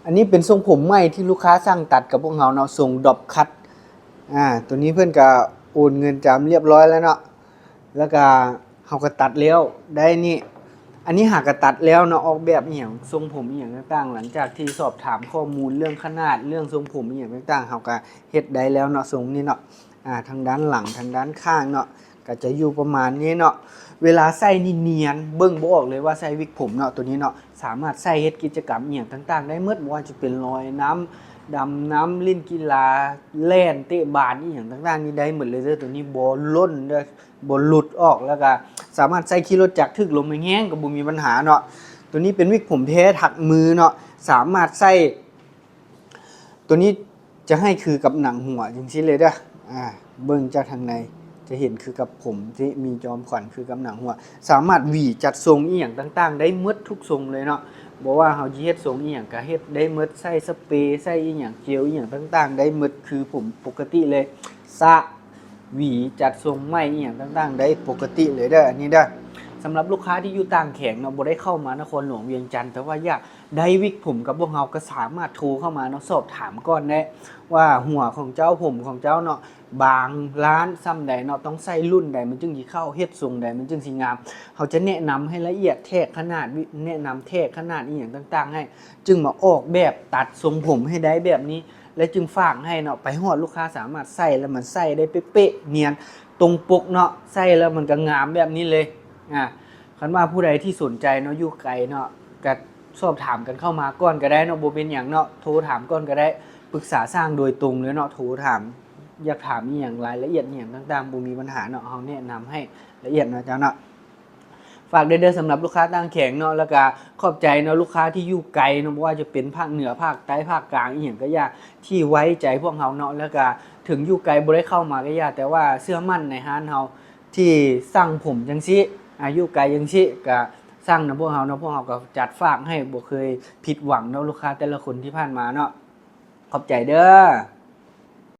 ອັນນີ້ເປັນຊົງຜົມໃໝ່ທີ່ລູກຄ້າສັ່ງຕັດກັບພວກເຮົາເນາະ, ຊົງດອບຄັດ. ອາ ໂຕນີ້ເພິ່ນກະໂອນເງິນຈຳລຽບຮ້ອຍແລ້ວເນາະ, ແລ້ວກະເຮົາກະຕັດແລ້ວໄດ້ນີ້. ອັນນີ້ຫາກະຕັດແລ້ວເນາະ, ອອກແບບອີ່ຫຍັງ ຊົງຜົມອີ່ຫຍັງຕ່າງໆ ຫຼັງຈາກທີ່ສອບຖາມຂໍ້ມູນເລື່ອງຂະໜາດ ເລື່ອງຊົງຜົມອີ່ຫຍັງຕ່າງໆ ເຮົາກະເຮັດໄດ້ແລ້ວເນາະ ຊົງນີ້ເນາະ. ອາ ທາງດ້ານຫຼັງ ທາງດ້ານຂ້າງເນາະ ກະຈະຢູ່ປະມານນີ້ເນາະ. ເວລາໃສ່ນີ້ນຽນ ເບິ່ງບໍ່ອອກເລີຍວ່າໃສ່ວິກຜົມເນາະ. ໂຕນີ້ເນາະ ສາມາດໃສ່ເຮັດກິດຈະກຳອີ່ຫຍັງຕ່າງໆໄດ້ໝົດ, ບໍ່ວ່າຈະເປັນລອຍນ້ຳ, ດຳນ້ຳ, ຫຼິ້ນກິລາ, ແລ່ນ, ເຕະບານ ອີ່ຫຍັງຕ່າງໆນີ້ໄດ້ໝົດເລີຍເດີ. ໂຕນີ້ບໍ່ຫຼົ່ນເດີ, ບໍ່ຫຼຸດອອກ, ແລ້ວກະສາມາດໃສ່ຂີ່ລົດຈັກ ຖືກລົມແຮງໆກະບໍ່ມີບັນຫາເນາະ. ໂຕນີ້ເປັນວິກຜົມແທ້ຖັກມືເນາະ, ສາມາດໃສ່ ໂຕນີ້ຈະໃຫ້ຄືກັບໜັງຫົວຈັ່ງຊີ້ເລີຍເດີ. ອາ ເບິ່ງຈາກທາງໃນຈະເຫັນຄືກັບຜົມທີ່ມີຈອມຂວັນ ຄືກັບໜັງຫົວ. ສາມາດຫວີຈັດຊົງອີ່ຫຍັງຕ່າງໆໄດ້ໝົດທຸກຊົງເລີຍເນາະ, ບໍ່ວ່າເຮົາຊິເຮັດຊົງອີ່ຫຍັງກະເຮັດໄດ້ໝົດ, ໃສ່ສະເປ ໃສ່ອີ່ຫຍັງ ເຈວອີ່ຫຍັງຕ່າງໆໄດ້ໝົດ ຄືຜົມປົກກະຕິເລີຍ. ສະ ຫວີ ຈັດຊົງໃໝ່ອີ່ຫຍັງຕ່າງໆໄດ້ປົກກະຕິເລີຍເດີ ອັນນີ້ເດີ. ສຳລັບລູກຄ້າທີ່ຢູ່ຕ່າງແຂວງເນາະ ບໍ່ໄດ້ເຂົ້າມານະຄອນຫຼວງວຽງຈັນ ແຕ່ວ່າຢາກໄດ້ວິກຜົມກັບພວກເຮົາ ກະສາມາດໂທເຂົ້າມາເນາະ, ສອບຖາມກ່ອນໄດ້ວ່າຫົວຂອງເຈົ້າ ຜົມຂອງເຈົ້າເນາະ ບາງລ້ານສ່ຳໃດເນາະ, ຕ້ອງໃຊ້ລຸ້ນໃດມັນຈຶ່ງຊິເຂົ້າ, ເຮັດຊົງໃດມັນຈຶ່ງຊິງາມ. ເຮົາຈະແນະນຳໃຫ້ລະອຽດແທກຂະໜາດ, ແນະນຳແທກຂະໜາດອີ່ຫຍັງຕ່າງໆໃຫ້, ຈຶ່ງມາອອກແບບຕັດຊົງຜົມໃຫ້ໄດ້ແບບນີ້ ແລະຈຶ່ງຝາກໃຫ້ເນາະ, ໄປຮອດລູກຄ້າສາມາດໃສ່ແລ້ວມັນໃສ່ໄດ້ເປະໆ ນຽນ ຕົງປົກເນາະ, ໃສ່ແລ້ວມັນກະງາມແບບນີ້ເລີຍ. ອາ ຄັນວ່າຜູ້ໃດທີ່ສົນໃຈເນາະ ຢູ່ໄກເນາະ ກະສອບຖາມກັນເຂົ້າມາກ່ອນກະໄດ້ເນາະ, ບໍ່ເປັນຫຍັງເນາະ, ໂທຖາມກ່ອນກະໄດ້, ປຶກສາຊ່າງໂດຍຕົງເລີຍເນາະ. ໂທຖາມ ຢາກຖາມອີ່ຫຍັງ ລາຍລະອຽດອີ່ຫຍັງຕ່າງໆ ບໍ່ມີບັນຫາເນາະ, ເຮົາແນະນຳໃຫ້ລະອຽດເນາະເຈົ້າເນາະ. ຝາກໄດ້ເດີ ສຳລັບລູກຄ້າຕ່າງແຂວງເນາະ, ແລ້ວກະຂອບໃຈເນາະ ລູກຄ້າທີ່ຢູ່ໄກເນາະ, ບໍ່ວ່າຈະເປັນພາກເໜືອ ພາກໃຕ້ ພາກກາງ ອີ່ຫຍັງກະຢ່າ ທີ່ໄວ້ໃຈພວກເຮົາເນາະ, ແລ້ວກະເຖິງຢູ່ໄກບໍ່ໄດ້ເຂົ້າມາກະຢ່າ ແຕ່ວ່າເຊື່ອໝັ້ນໃນຮ້ານເຮົາ ທີ່ສັ່ງຜົມຈັ່ງຊີ້ ອາ ຢູ່ໄກຈັ່ງຊີ້ ກະສັ່ງນຳພວກເຮົາເນາະ, ພວກເຮົາກະຈັດຝາກໃຫ້ ບໍ່ເຄີຍຜິດຫວັງເນາະ ລູກຄ້າແຕ່ລະຄົນທີ່ຜ່ານມາເນາະ. ຂອບໃຈເດີ.